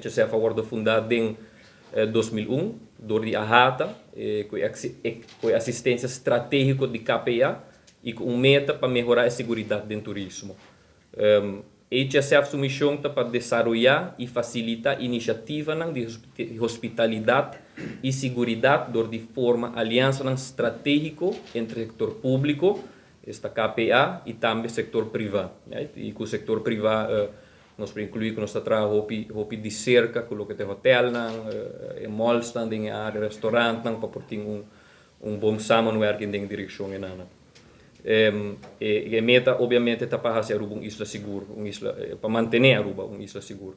HSF a wordo funda den 2001 door di AHATA, cu asistencia strategico di KPA y cu un meta pa mehora e seguridad den turismo. HSF su mision ta pa desaroya y facilita iniciativa di hospitalidad y seguridad door di forma aliansa strategico entre sector publico, esta KPA, y tambe sector priva. Right? Y cu e sector priva nos por inclui cu nos ta traha hopi, hopi di cerca cu loke ta hotel, malls, den area, restaurant, pa por tin un bon samenwerking den direccion ey. E meta obviamente ta pa haci Aruba un isla sigur, un isla pa mantene Aruba un isla sigur.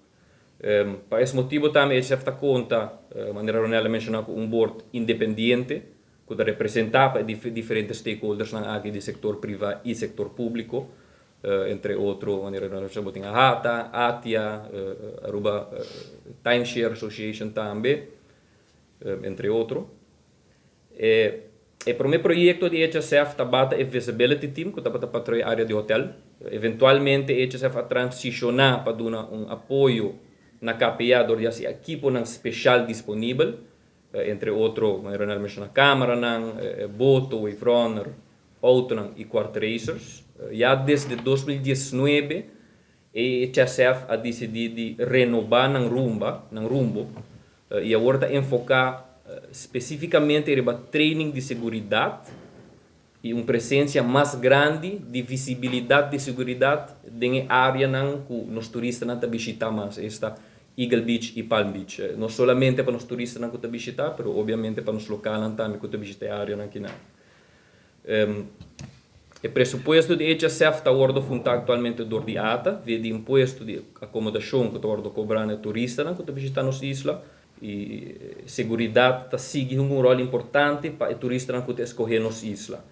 Pa e motibo tambe HSF ta conta, manera Ronella a menciona, cu un board independiente cu ta representa pa diferente stakeholders na area di sector priva y sector publico, entre otro, manera nos tin AHATA, ATIA, Aruba Timeshare Association tambe, entre otro. E prome proyecto di HSF tabata e Visibility Team, cu tabata patruya area di hotel. Eventualmente, HSF a transiciona pa duna un apoyo na KPA door di ekipo special disponibel, entre otro, manera a menciona, camera, boto, wave runner, auto y quad racers. Ya desde 2019, HSF a dicidi di renoba nan rumbo y awor ta enfoca specificamente riba training di seguridad y un presencia mas grandi di visibilidad di seguridad den area nan cu nos turistanan ta bishita mas, esta Eagle Beach y Palm Beach. No solamente pa nos turistanan cu ta bishita, pero obviamente pa nos local tambe cu ta bishita e area nan aki nan. E presupuesto di HSF ta wordo funda actualmente door di ATA, via di impuesto di acomodacion cu ta wordo cobra na turistanan cu ta bishita nos isla. Y seguridad ta sigui un rol importante pa e turistanan cu ta scoge nos isla.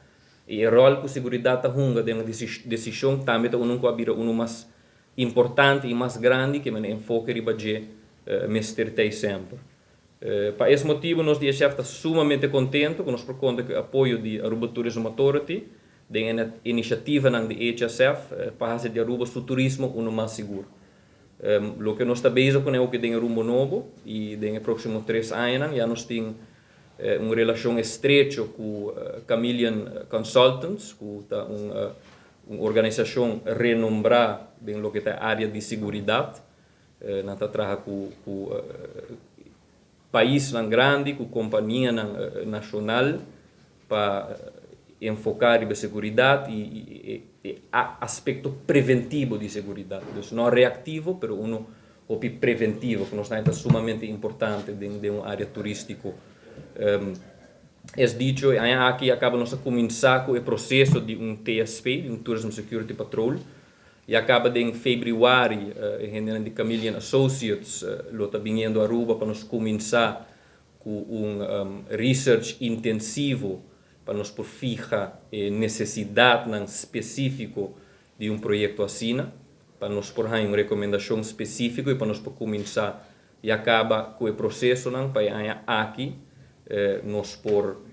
Y e rol cu seguridad ta hunga den decision tambe ta un cu a bira un mas importante y mas grandi cu e enfoke riba dje mester tin semper. Pa e motibo, nos di HSF ta sumamente contento cu nos por conta cu e apoyo di Aruba Tourism Authority, den iniciativa di HSF, pa haci di Aruba su turismo un mas sigur. Loke nos ta bezig cu ne den rumbo nobo y den proximo 3 aña, ya nos tin un relacion estrecho cu Chameleon Consultants, cu ta un organisacion renombra den loke ta area di seguridad. Nan ta traha cu pais grandi, cu compania nacional pa enfoca riba seguridad y aspecto preventivo di seguridad. Anto, no reactivo, pero uno hopi preventivo, cu nos ta sumamente importante den un area turistico. Es dicho, aki caba nos a cuminsa cu e proceso di un TSP, di un Tourism Security Patrol, y caba den februari, di Chameleon Associates, lo ta biniendo Aruba pa nos cuminsa cu un research intensivo pa nos por fiha necesidad specifico di un proyecto asina, pa nos por un recomendacion specifico y pa nos por cuminsa y caba cu e proceso pa aki nos por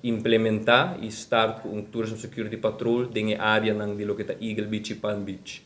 implementa y start cu un Tourism Security Patrol den area di loke ta Eagle Beach y Palm Beach.